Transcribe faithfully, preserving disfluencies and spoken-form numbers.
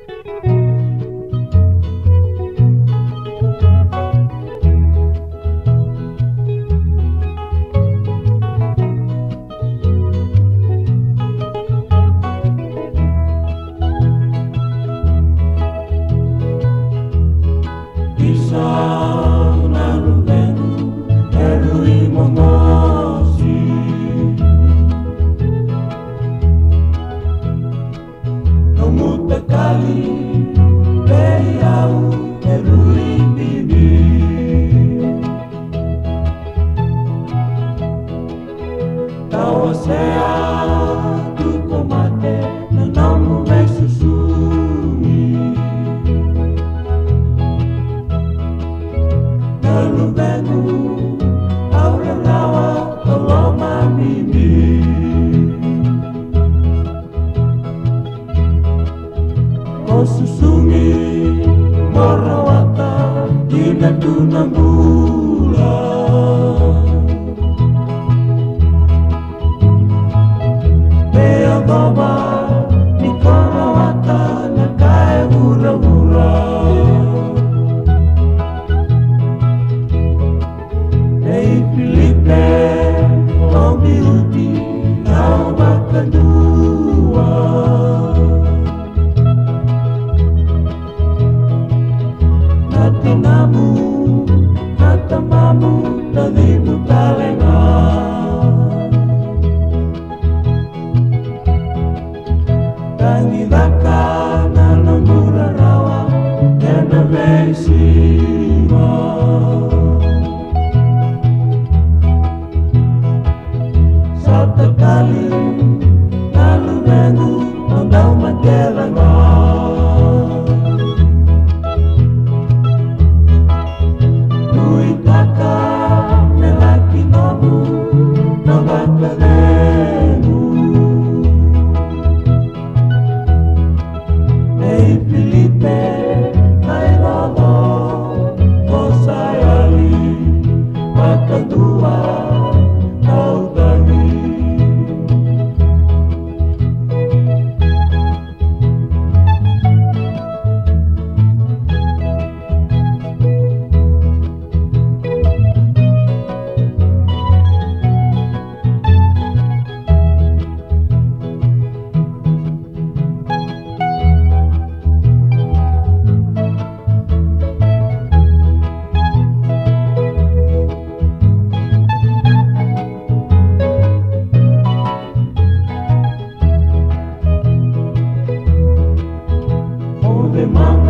Isa na luvequ e rui momosi. Nomu takali vei au e rui bibi. Tawasea tu ko mate na nomu veisusumi. Na luvequ au rarawa ka lomani. Ko susugi, ko rawata, dina tu na bula. Me yacova ni ko rawata na ka e vuravura. Nei Filipe, o biuti au vakadua. Na tinamu, na tamamu, na cimu tale ga. Tagicaka na noqu rarawa ena veisiga. Sa takali na luvequ, o dau mate cake. Nuitaka me laki nomu na vakacegu. Nei Filipe, mai rogo, ko sa yali vakadua, kau tagi. O vei mama